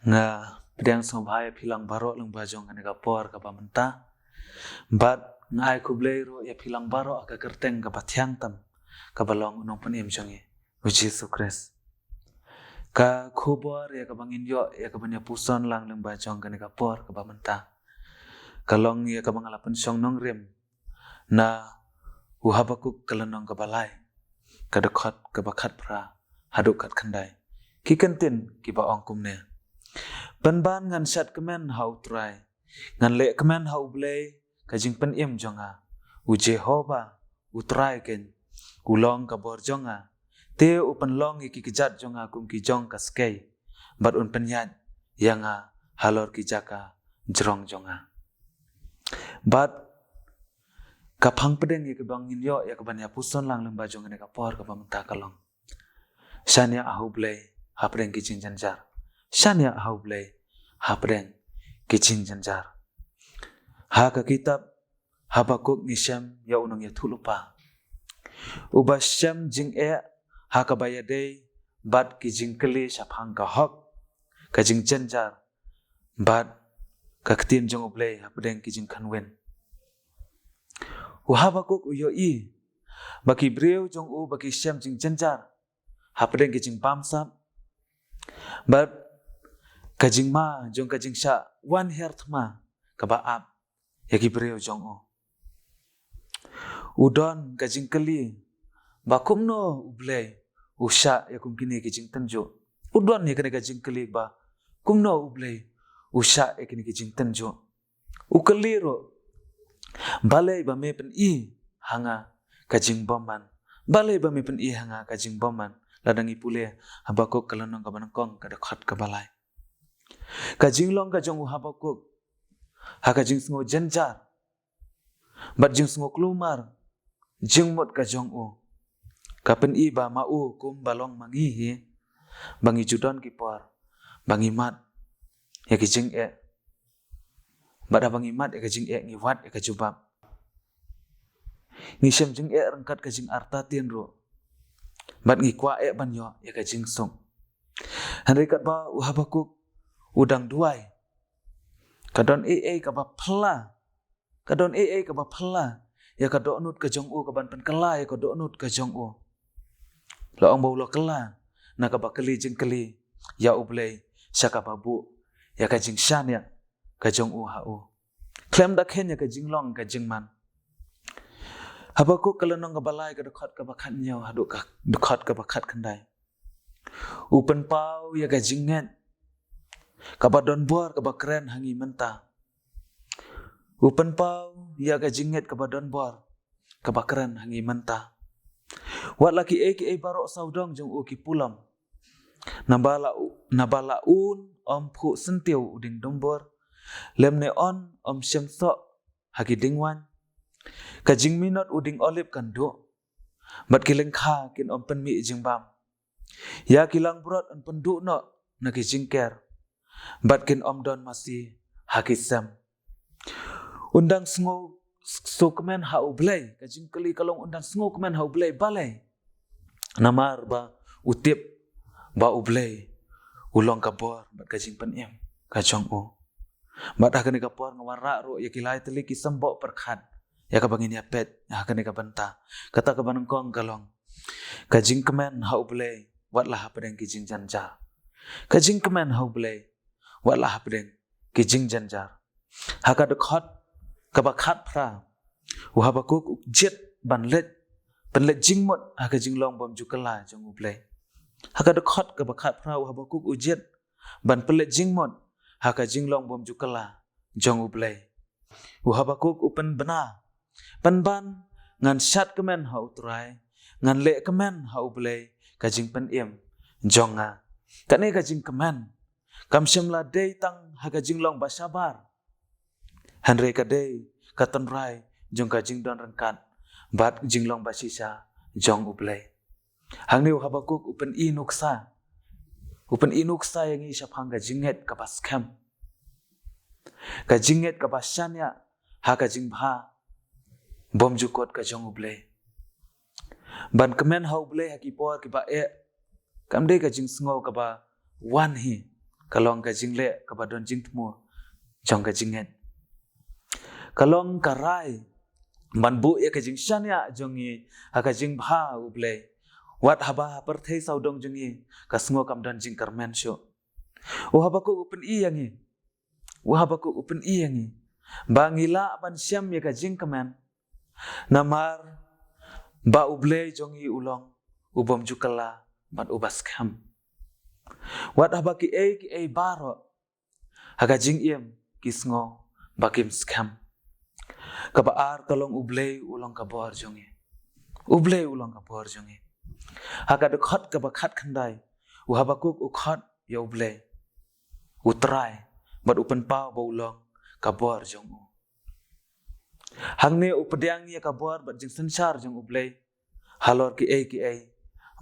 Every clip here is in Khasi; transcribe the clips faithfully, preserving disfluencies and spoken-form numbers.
Nga pdiang sngewbha ïa phi lang baroh lyngba jong kane ka por kaba mynta. Bad nga ai khublei ruh ïa phi lang baroh ha ka kyrteng kaba thiang tam, kaba long u Nongpynim jong ngi, u Jisu Khrist. Ka khubor ïa kaba ngin ïoh ïa kaban ïa puson lang lyngba jong kane ka por kaba mynta ka long ïa kaba nga la pynshong nongrim na u Habakuk ka lynnong kaba lai, ka dkhot kaba khatphra haduh khatkhyndai. Ki kyntien kiba ong kumne: Pynban ngan shad kmen ha U Trai, ngan leh kmen ha U Blei ka jingpynim jong nga. U Jehobah U Trai keiñ u long ka bor jong nga, te u pynlong ïa ki kjat jong nga kum ki jong ka skei, bad un pynïaid ïa nga halor ki jaka jrong jong nga. Bad ka phang pdeng ïa kaba ngin ïoh ïa kaban ïa puson lang lyngba jong kane ka por kaba mynta ka long: Shaniah ha U Blei hapdeng ki jingjynjar. Shaniah ha U Blei hapdeng ki jingjynjar. Ha ka kitab Habakuk ngi shem ïa u nongïathuhlypa uba shem jingeh ha kaba ïadei bad ki jingkylli shaphang ka hok, ka jingjynjar bad ka ktien jong U Blei hapdeng ki jingkhynwin. U Habakuk u ïohi ba ki briew jong u ba ki shem jingjynjar hapdeng ki jingbamsap bad ka jingma jong ka jingshah wan hiar thma kaba ap ïa ki briew jong u. U don ka jingkylli ba kumno U Blei u shah ïa kum kine ki jingtynjuh. U don ïa kane ka jingkylli ba kumno U Blei u shah ïa kine ki jingtynjuh. U kylli ruh: Balei ba me pyni ha nga ka jingbymman? Balei ba me pyni ha nga ka jingbymman? Lada ngi pule Habakuk ka lynnong kaba nyngkong ka dkhot kaba lai. Ka jinglong ka jong u Habakuk ha ka jingsngew jynjar bad jingsngew kulmar jingmut ka jong u ka pyni ba ma u kum ba long ma ngi hi, ba ngi ju don ki por ba ngi mad ïa ki jingeh. Bad haba ngi mad ïa ka jingeh ngi wad ïa ka jubab. Ngi shem jingeh ryngkat ka jingartatien ruh. Bad ngi kwah eh ban ïoh ïa ka jingsuk. Hynrei katba u Habakuk u dang duwai, ka don ei ei kaba phylla. Ka don ei ei kaba phylla ïa ka dohnud ka jong u, kaban pynkylla ïa ka dohnud ka jong u. La ong ba u la kylla na kaba kylli jingkylli ïa U Blei sha kaba buh ïa ka jingshaniah ka jong u ha u. Khlem da kheiñ ïa ka jinglong ka jingman. Habakuk ka lynnong kaba lai ka dkhot kaba khathynñiew haduh ka dkhot kaba khatkhyndai. U pynpaw ïa ka jingngeit kaba don bor kaba kren ha ngi mynta. U pynpaw ïa ka jingngeit kaba don bor kaba kren ha ngi mynta. Wat la kiei kiei baroh sawdong jong u ki pulom. Naba la u, naba la un ym phuh syntiew u dieng dumbur, lymne un ym shem soh ha ki dieng waiñ. Ka jingminot u dieng olib kan duh, bad ki lyngkha kin ym pynmih jingbam. Ïa ki langbrot yn pynduh noh na ki jingker, bad kin ym don masi ha ki sem. Un dang sngew, sngewkmen ha U Blei, ka jingkylli ka long un dang sngewkmen ha U Blei balei? Namar ba u tip ba U Blei u long ka bor bad ka jingpynim ka jong u. Bad ha kane ka por nga wanrah ruh ïa ki lai tylli ki symboh pyrkhat ïa kaba ngin ïa peit ha kane ka bynta. Kata kaba nyngkong ka long ka jingkmen ha U Blei wat la hapdeng ki jingjynjar. Ka jingkmen ha U Blei wat la hapdeng ki jingjynjar. Ha ka dkhot kaba khatphra u Habakuk u jied ban leit, ban leit jingmut ha ka jinglong bym ju kylla jong U Blei. Ha ka dkhot kaba khatphra u Habakuk u jied ban pynleit jingmut ha ka jinglong bym ju kylla jong U Blei. U Habakuk u pynbna: Pynban ngan shad kmen ha U Trai, ngan leh kmen ha U Blei ka jingpynim jong nga. Kane ka jingkmen kam shym la dei tang ha ka jinglong ba shabar, hynrei ka dei ka tynrai jong ka jingdon ryngkat bad jinglong ba shisha jong U Blei. Hangne u Habakuk u pyni nuksa, u pyni nuksa ïa ngi shaphang ka jingngeit kaba skhem, ka jingngeit kaba shaniah ha ka jingbha bymjukut ka jong U Blei. Ban kmen ha U Blei ha ki por kiba eh kam dei ka jingsngew kaba wan hi. ka long ka jingleh kaba don jingthmu jong ka jingngeit. Ka long ka rai ban buh ïa ka jingshaniah jong ngi ha ka jingbha U Blei. Wat haba ha pyrthei sawdong jong ngi ka sngew kam don jingkyrmen shuh. U Habakuk u pyni ïa ngi. U Habakuk u pyni ïa ngi ba ngi lah ban shem ïa ka jingkmen. Namar ba U Blei jong ngi u long u bym ju kylla bad uba skhem. Wat haba kiei kiei baroh ha ka jingim ki sngew ba kim skhem. Kaba ar ka long U Blei u long ka bor jong ngi. U Blei u long ka bor jong ngi. Ha ka dkhot kaba khatkhyndai, u Habakuk u khot ïa U Blei, U Trai, bad u pynpaw ba u long ka bor jong u. Hangne u pdiang ïa ka bor bad jingsynshar jong U Blei halor kiei kiei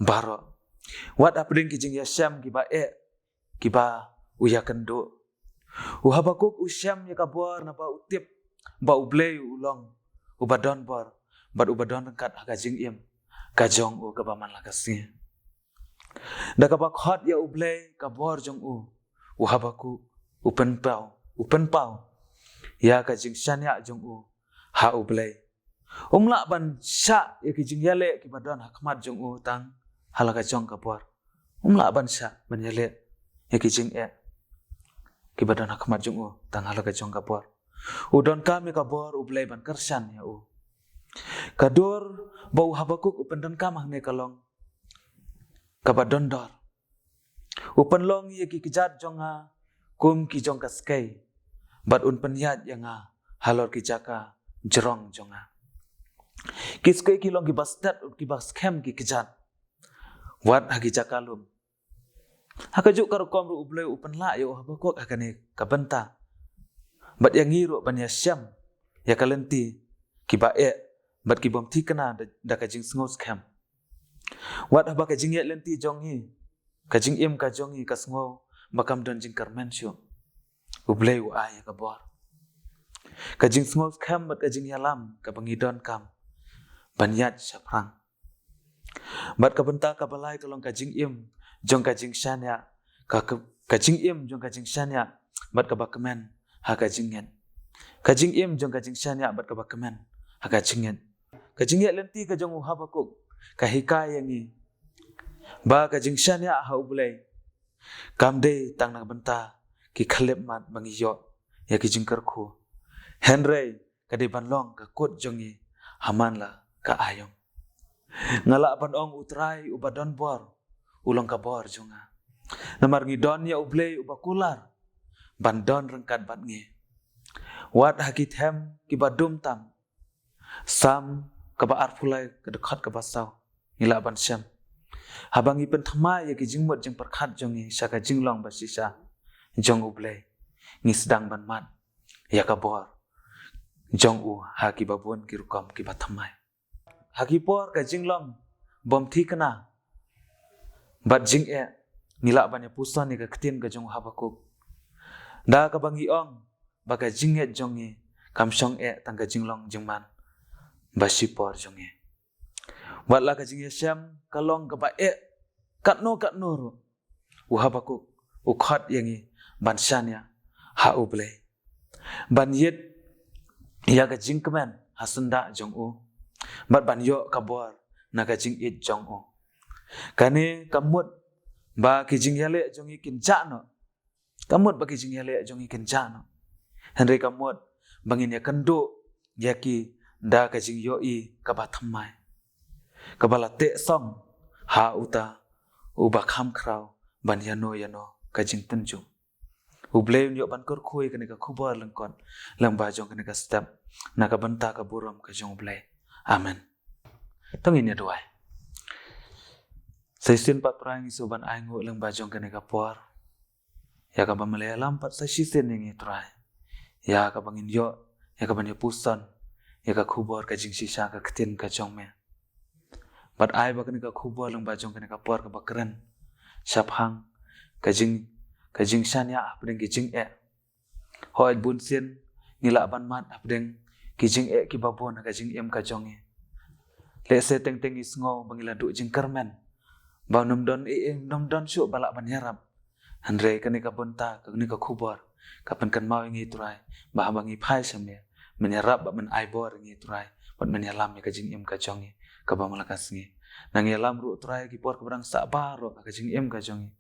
baroh. Wat hapdeng ki jingïashem kiba eh kiba u ïakynduh, u Habakuk u shem ïa ka bor naba u tip ba U Blei u long uba don bor bad uba don ryngkat ha ka jingim ka jong u kaba man la ka sngi. Da kaba khot ïa U Blei ka bor jong u, u Habakuk u pynpaw, u pynpaw ïa ka jingshaniah jong u ha U Blei. Um lah ban shah ïa ki jingïaleh kiba don ha khmat jong u tang ha la ka jong ka bor. Um lah ban shah ban ïaleh ïa ki jingeh kiba don ha khmat jong u tang ha la ka jong ka bor. U donkam ïa ka bor U Blei ban kyrshan ïa u. Ka dur ba u Habakuk u pyndonkam hangne ka long kaba don dor. U pynlong ïa ki kjat jong nga kum ki jong ka skei, bad un pynïaid ïa nga halor ki jaka jrong jong nga. Ki skei ki long kiba stet, kiba skhem ki kjat. Wat ha ki jaka lum. Ha kajuh ka rukom ruh U Blei u pynlah ïa u Habakuk ha kane ka bynta. Bad ïa ngi ruh ban ïashem ïa ka lynti kiba eh bad ki bym thikna da, da ka jingsngew skhem. Wat haba ka jingïaid lynti jong ngi, ka jingim ka jong ngi ka sngew ba kam don jingkyrmen shuh, U Blei u ai ïa ka bor, ka jingsngew skhem bad ka jingïalam kaba ngi donkam ban ïaid shaphrang. Bad ka bynta kaba lai ka long ka jingim jong ka jingshaniah, ka, ka, ka jingim jong ka jingshaniah bad kaba kmen ha ka jingngeit. Ka jingim jong ka jingshaniah bad kaba kmen ha ka jingngeit. Ka jingïaid lynti ka jong u Habakuk ka hikai ïa ngi ba ka jingshaniah ha U Blei kam dei tang na ka bynta ki khyllipmat ba ngi ïoh ïa ki jingkyrkhu, hynrei ka dei ban long ka kut jong ngi ha man la ka aïom. Nga lah ban ong, U Trai uba don bor u long ka bor jong nga. Namar ngi don ïa U Blei uba kular ban don ryngkat bad ngi. Wat ha ki them kiba dum tam. Salm kaba arphew lai ka dkhot kaba saw ngi lah ban shem. Haba ngi pynthymmai ïa ki jingmut jingpyrkhat jong ngi sha ka jinglong ba shisha jong U Blei, ngi sdang ban mad ïa ka bor jong u ha kiba bun ki rukom kiba thymmai. Ha ki por ka jinglong bym thikna bad jingeh, ngi lah ban ïa puson ïa ka ktien ka jong u Habakuk, da kaba ngi ong ba ka jingngeit jong ngi kam shong eh tang ka jinglong jingman ba shipor jong ngi. Wat la ka jingïashem ka long kaba eh katno katno ruh, u Habakuk u khot ïa ngi ban shaniah ha U Blei, ban ïit ïa ka jingkmen ha syndah jong u, bad ban ïoh ka bor na ka jingïeit jong u. Kane kam mut ba ki jingïaleh jong ngi kin jah noh. Kam mut ba ki jingïaleh jong ngi kin jah noh. Hynrei kam mut ba ngin ïakynduh ïa ki da ka jingïohi kaba thymmai, kaba la teh song ha uta uba kham khraw ban ïano ïano ka jingtynjuh. U Blei un ïoh ban kyrkhu ïa kane ka khubor lyngkot lyngba jong kane ka step, na ka bynta ka burom ka jong U Blei. Amen. To ngin ïa duwai. Sa shisien pat Trai ngi sngewbha ban ainguh lyngba jong kane ka por ïa kaba me la ïalam pat sa shisien ïa ngi Trai, ïa kaba ngin ïoh ïa kaban ïa puson ïa ka khubor ka jingshisha ka ktien ka jong me. Bad ai ba kane ka khubor lyngba jong kane ka por kaba kren shaphang ka jing, ka jingshaniah hapdeng ki jingeh. Hooid, bunsien ngi lah ban mad hapdeng ki jingeh kiba bun ha ka jingim ka jong ngi. Lehse teng teng ngi sngew ba ngi la duh jingkyrmen, ba ym don ei ei, ym don shuh ba lah ban ïarap. Hynrei kane ka bynta, kane ka khubor ka pynkynmaw ïa ngi Trai, ba haba ngi phai sha me, men ïarap bad men ai bor ïa ngi Trai, bad men ïalam ïa ka jingim ka jong ngi kaba man la ka sngi. Nang ïalam ruh Trai ki por kaba dang sah baroh ha ka jingim ka jong ngi.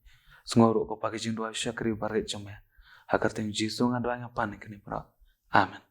Sngewbha ruh ko Pa ka jingduwai shakri barit jong me. Ha ka kyrteng Jisu nga duwai nga pan ïa kane baroh. Amen.